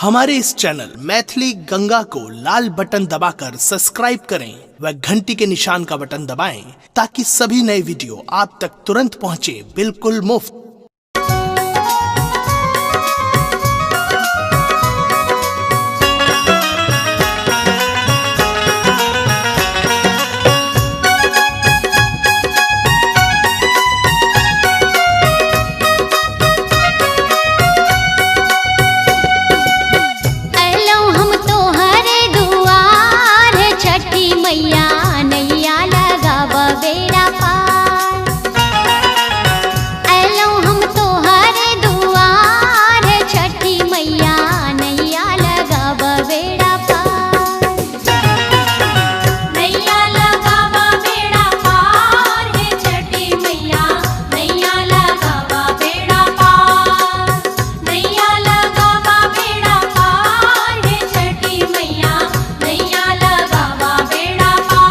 हमारे इस चैनल मैथिली गंगा को लाल बटन दबाकर सब्सक्राइब करें व घंटी के निशान का बटन दबाएं ताकि सभी नए वीडियो आप तक तुरंत पहुंचे बिल्कुल मुफ्त। अलो हम तोहरे दुआर छठी मैया नैया लगाब बेड़ा पार। अलो हम तोहरे दुआर छठी मैया नैया लगाब बेड़ा पार। नैया लगावा बेड़ा पार हे छठी मैया, नैया लगावा बेड़ा पार। नैया लगावा बेड़ा पार हे छठी मैया, नैया लगावा बेड़ा पार।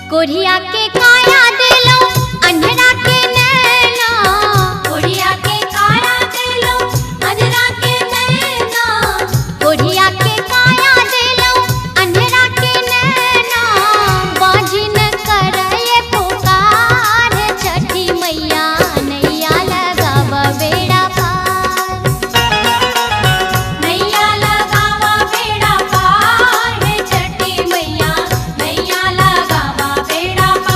कोढ़िया के काया देलो अंधरा के नैना। कोढ़िया के काया देलो अंधरा के नैना। कोढ़िया के काया देलो अंधरा के नैना। बाजिन करे पुकार छठी मैया नैया लगाब बेड़ा पार। नैया लगावा बेड़ा पार हे छठी मैया, नैया लगावा बेड़ा पार।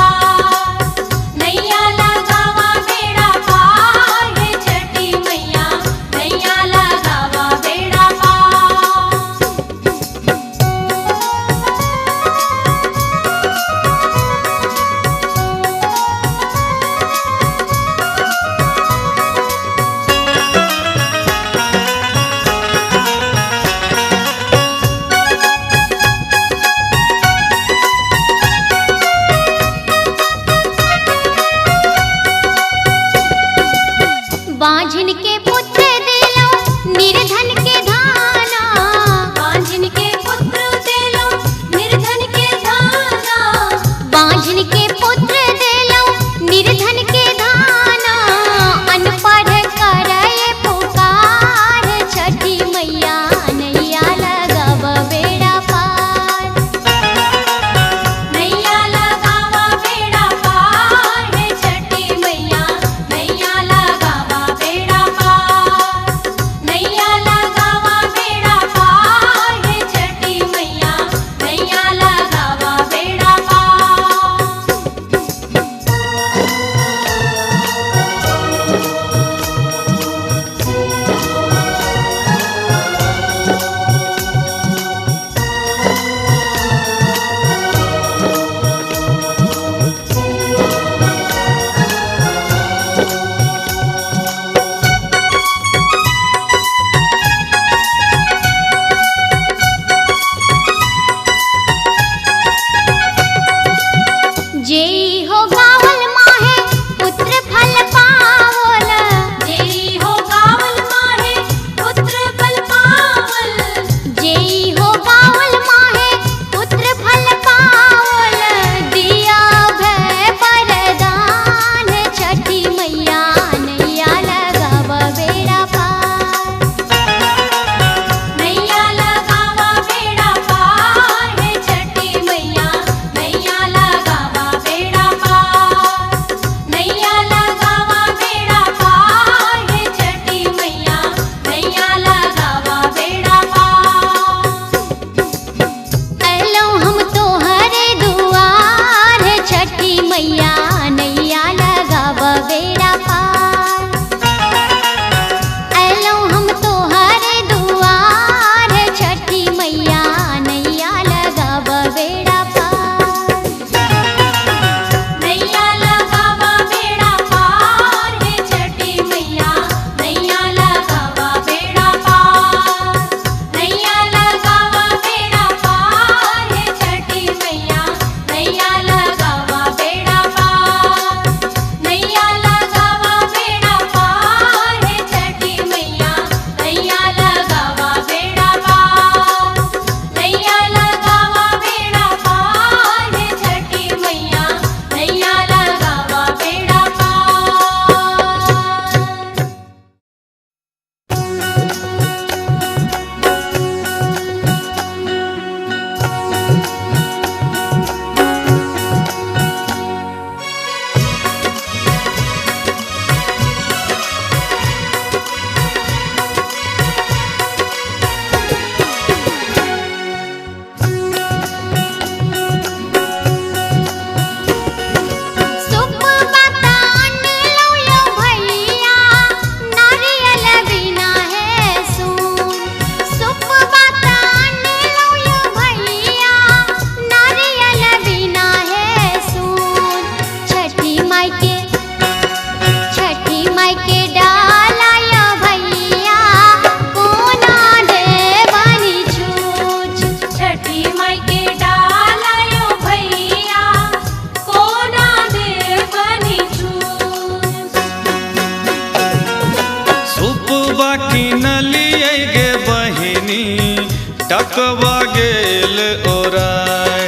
टकवा गेल ओराय।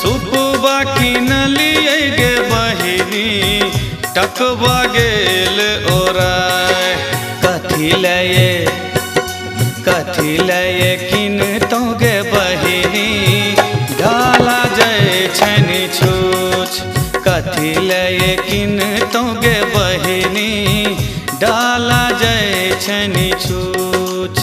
सुपबा किनलियै गे बहिनी टकवा गेल ओराय। कथी लए कथी लए किनतौं गे बहिनी डाला जाइ छनि छूछ। कथी लए किनतौं गे बहिनी डाला जाइ छनि छूछ।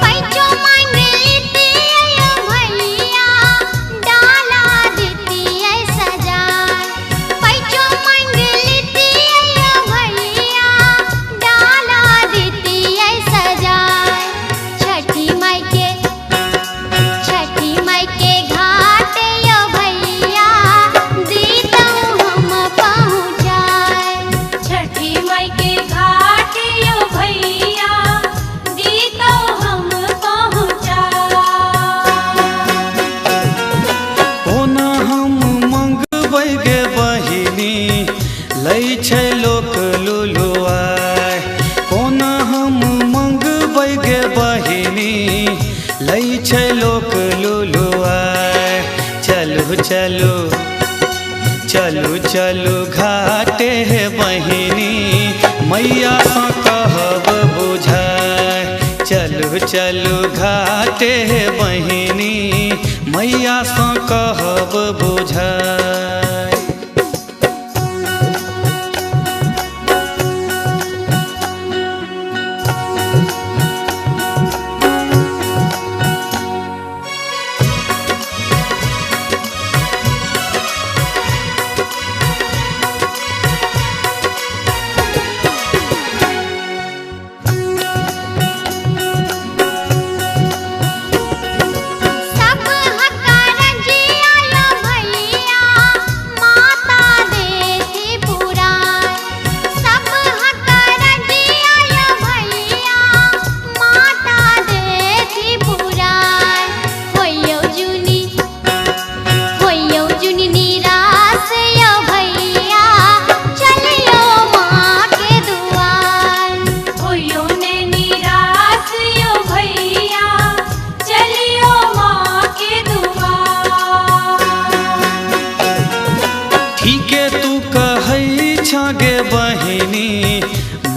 पैचो मांग लितियै भैया डाला दितियै सजाय। पैचो मांग लितियै भैया डाला दितियै सजाय। छठी माई के घाट यो भैया दीतौं हम पहुँचाय। छठी माई के घाट यो भैया दीतौ हम पहुँचाय। कोना हम मंगबै गे बहिनी लै छै लोक लुलुआय। कोना हम मंगबै गे बहिनी लै छै लोक लुलुआय। चलू चलू चलू चलू घाटे हे बहिनी मैया सँ कहब बुझाय। चलू चलू घाटे हे बहिनी मैया सँ कहब बुझाय। सब हकारजिया यो भैया माता देती पुराय। सब हकारजिया यो भैया माता देती पुराय। होइयौ जुनी निराश यो भैया चलियो माँ के दुआर। होइयो ने निराश यो भैया चलियो माँ के दुआर। ठीके तू कहै छ गे बहिनी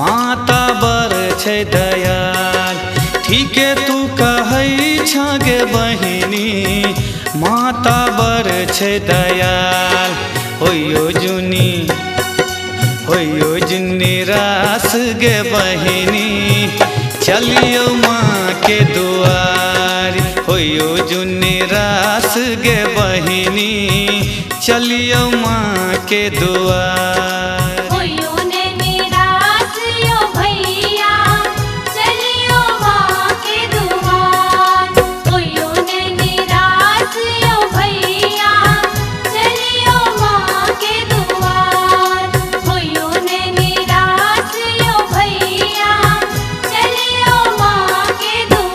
माता बर छै दयाल। ठीके तू कहै छ गे बहिनी माता बर छै दयाल। होइयो जुनी रास गे बहिनी चलियो माँ के दुआर। होइयो जुनी रास गे बहिनी चलियो माँ के दुआर। होइयो ने निराश यो भैया चलियो माँ के दुआर। होइयो ने निराश यो भैया चलियो माँ के दुआर। होइयो ने निराश यो भैया चलियो माँ के दुआर।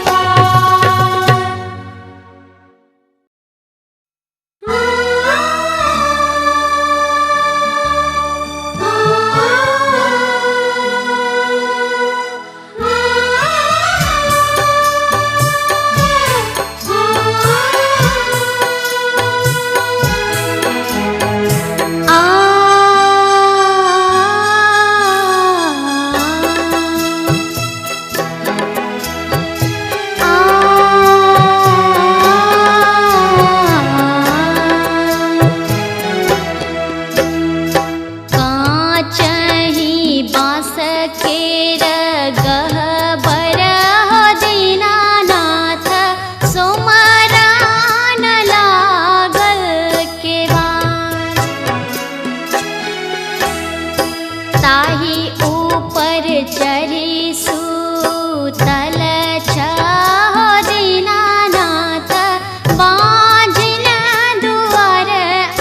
काचही बाँस केर गहबर हो दीनानाथ सोमरान लागल केवार। ताही ऊपर चढ़ी सूतल छहो दीनानाथ बाँझिन दुआर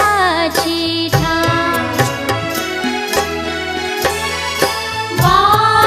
अछि ठार। बाँझिन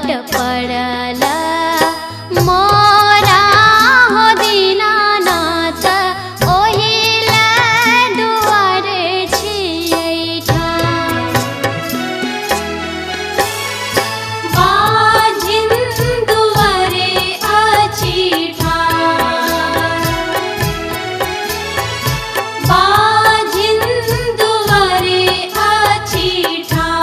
संकट पड़ल मोरा हो दीनानाथ, ओहि लए दुआरे छियै ठाढ़। बाझिन दुआरे अछि ठाढ़, बाझिन दुआरे अछि ठाढ़।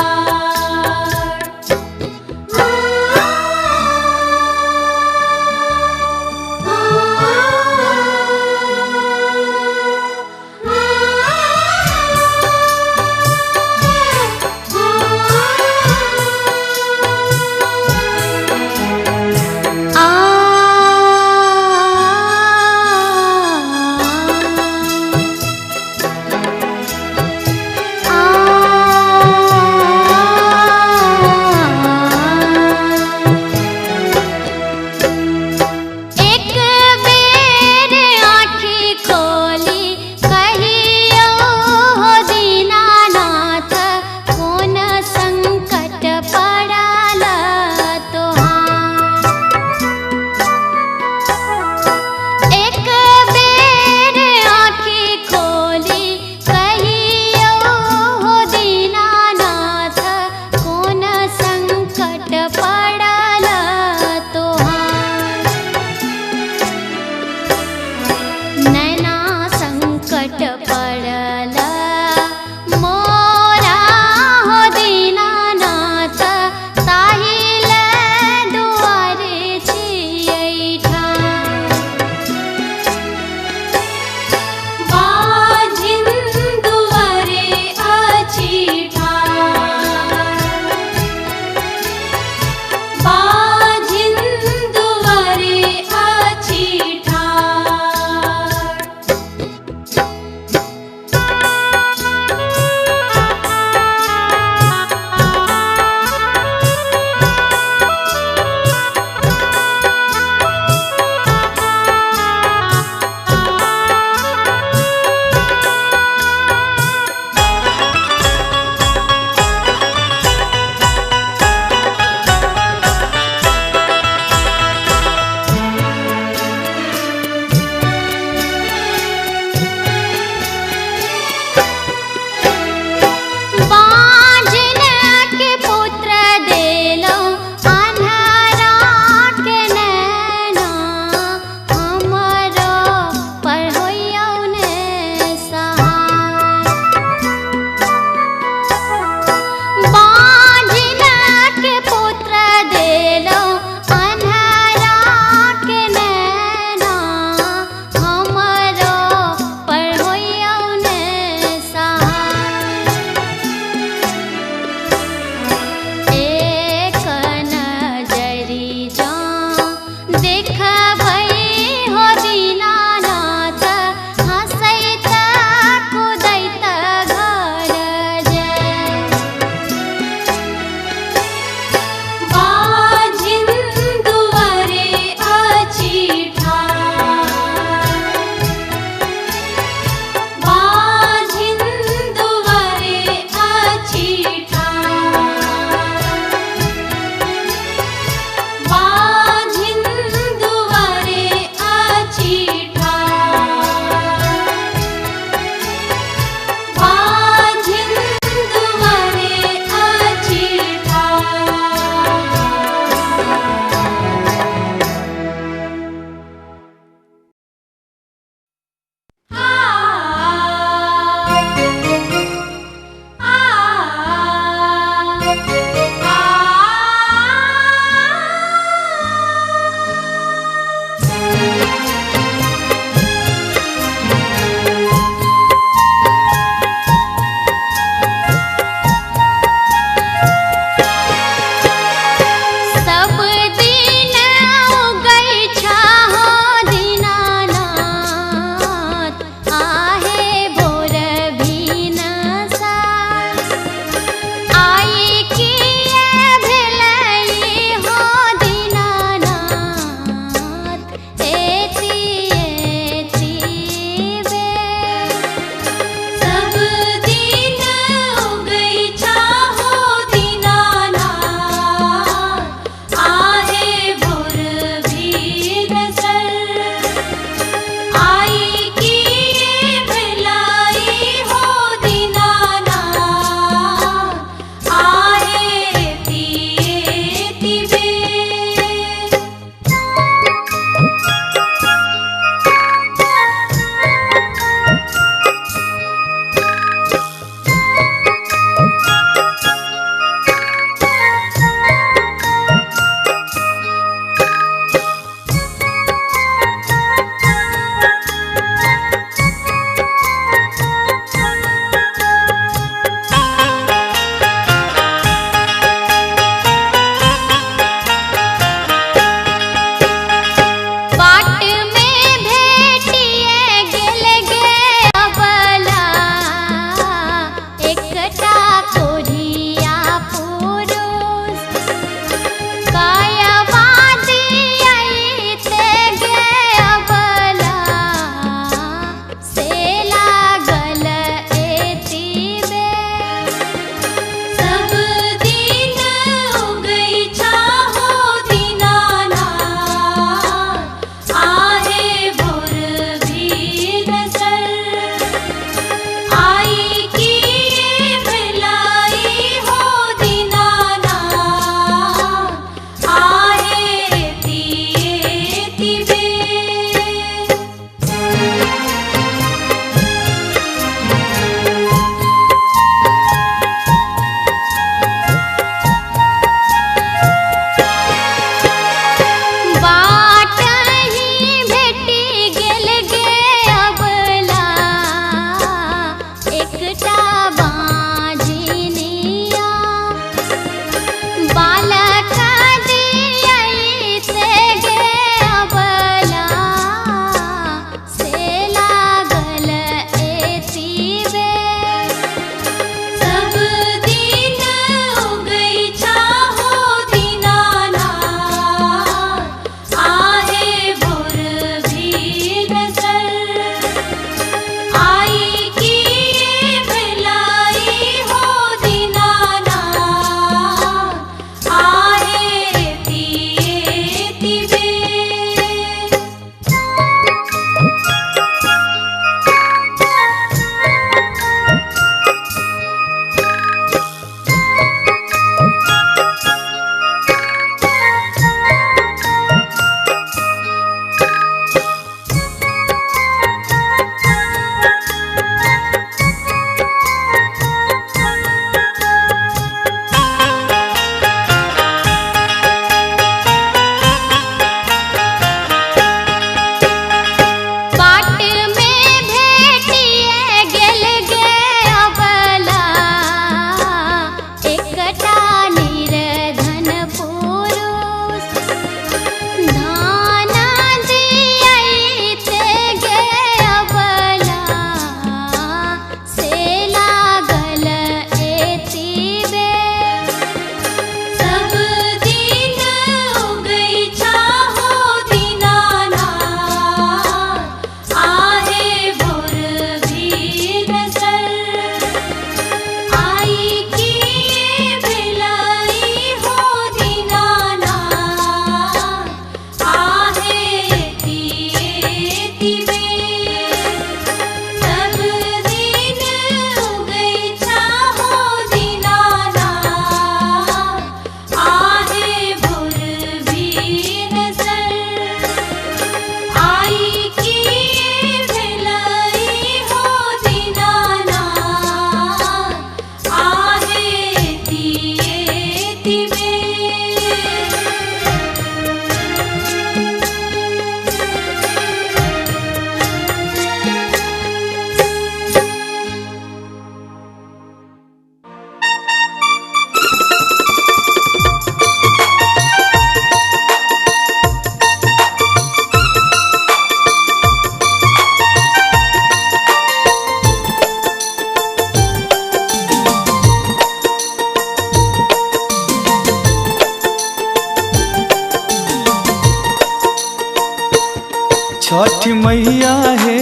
मैया हे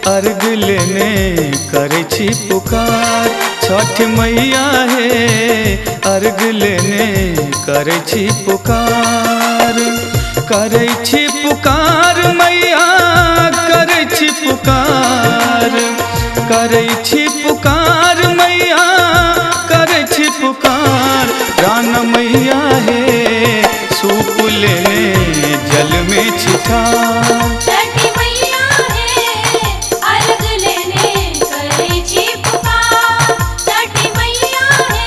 अर्घ लेने करै छी पुकार। छठ मैया हे अर्घ लेने करै छी पुकार। करै छी पुकार मैया करै छी पुकार। करै छी पुकार मैया करै छी पुकार। रान मैया हे सूप लेने जल में छिठार। छठी मैया हे अर्घ लेने करै छी पुकार। छठी मैया हे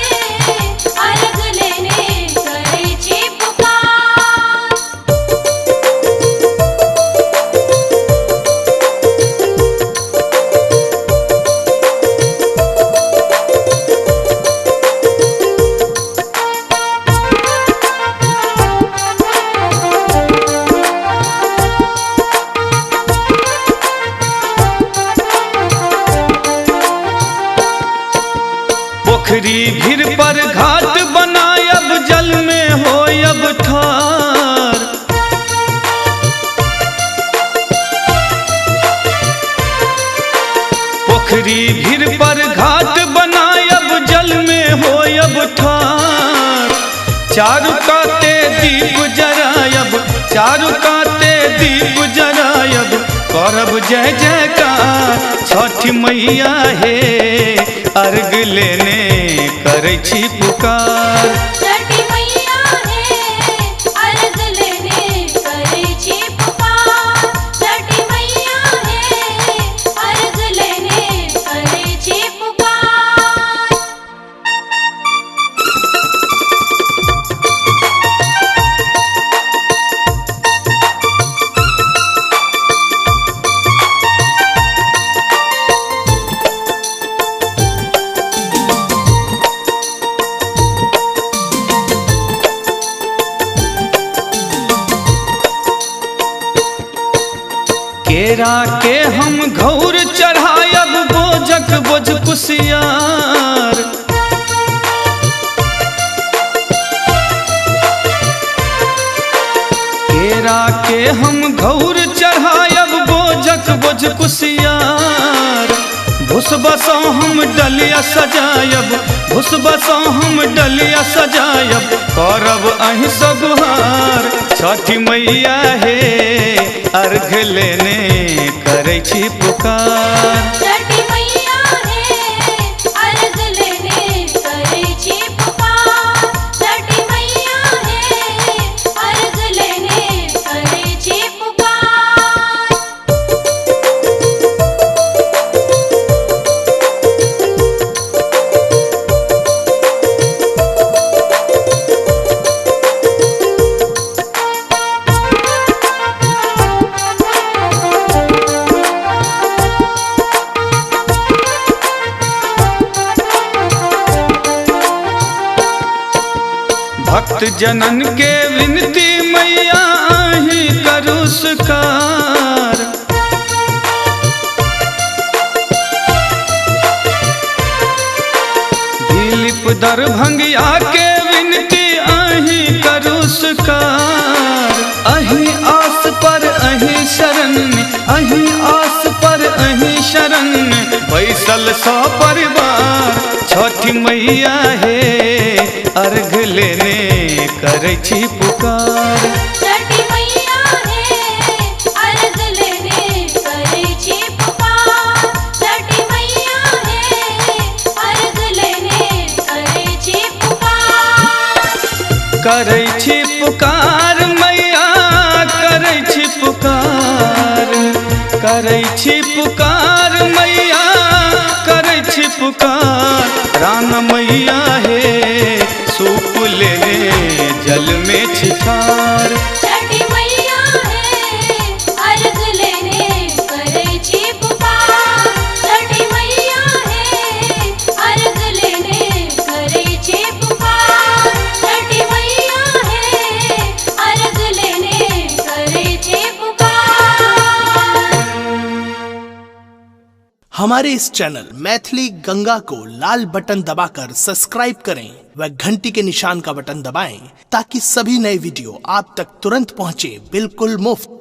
अर्घ लेने करै छी पुकार। पोखरी भीड़ पर घाट बनायब जल में होयब ठार। पोखरी भीड़ पर घाट बनायब जल में होयब ठार। चारू काते दीप जरायब चारू काते दीप जरायब करब जय जयकार। छठ मैया हे अर्घ लेने करै छी पुकार। छठी मैया हे अर्घ लेने करै छी पुकार। छठी मैया हे अर्घ लेने करै छी पुकार। केरा के हम घौर चढ़ायब बोझक बोझ कुसियार। केरा के हम घौर चढ़ायब बोझक बोझ कुसियार। भुसबा सँ हम डलिया सजायब भुसबा सँ हम डलिया सजायब करब अहीं सगुहार। छठ मैया हे अर्घ लेने करै छी पुकार। छठी मैया हे अर्घ लेने करै छी पुकार। छठी मैया हे अर्घ लेने करै छी पुकार। भक्त जनन के विनती मैया अहीं करू स्वीकार। दिलीप दरभंगिया के विनती अहीं करू स्वीकार। अहीं आस पर अहीं शरण में अहीं आस पर अहीं शरण में बैसल सौ परिवार। छठ मैया हे अर्घ लेने करै छी पुकार। छठी मैया हे अर्घ लेने करै छी पुकार। छठी मैया हे अर्घ लेने करै छी पुकार। करै छी पुकार मैया करै छी पुकार। करै छी पुकार मैया करै छी पुकार। रान मैया हे सूप लेने जल में छिठार। छठी मैया हे अर्घ लेने करै छी पुकार। छठी मैया हे अर्घ लेने करै छी पुकार। छठी मैया हे अर्घ लेने करै छी पुकार। हमारे इस चैनल मैथिली गंगा को लाल बटन दबाकर सब्सक्राइब करें व घंटी के निशान का बटन दबाएं ताकि सभी नए वीडियो आप तक तुरंत पहुंचे बिल्कुल मुफ्त।